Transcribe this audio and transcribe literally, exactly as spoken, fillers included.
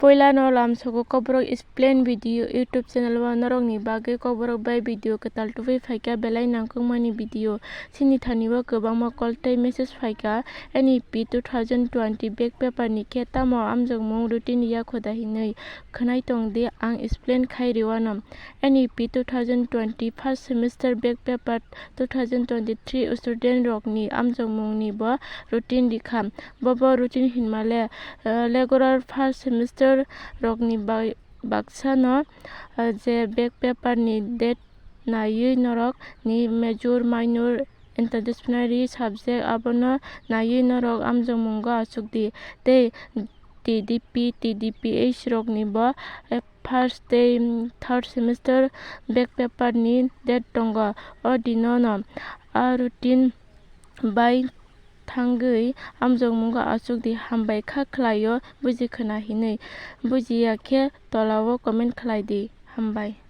Poila no lamsogo Kokborok Explain video YouTube channel o norokni bagwi Kokborok bai video kwtal tubui phaikha, belai nangkukmani video. Chini thani o kwbangma call tei message phaikha, N E P two thousand twenty back paper ni khe tamo amjokmung routine ya khoda hinwi khwnai tong di, ang explain khai rwano. N E P two thousand twenty first semester back paper two thousand twenty-three student rokni amjokmungni bo routine rikha. Bobo routine hinmale, eh, regular first semester rokni bai-, baksano, eh, je back paper ni date naiwi norok ni major, minor, interdisciplinary subject abono naiwi norok amjokmungo achuk di. Tei T D P, T D P H rokni bo, eh, first tei, mm, third semester back paper ni date tongo. O dino no a routine bai thangwi amjokmungo achuk di, hambai kha khlaio buji khna hinwi. Bujiya khe tola o comment khlai di. Hambai.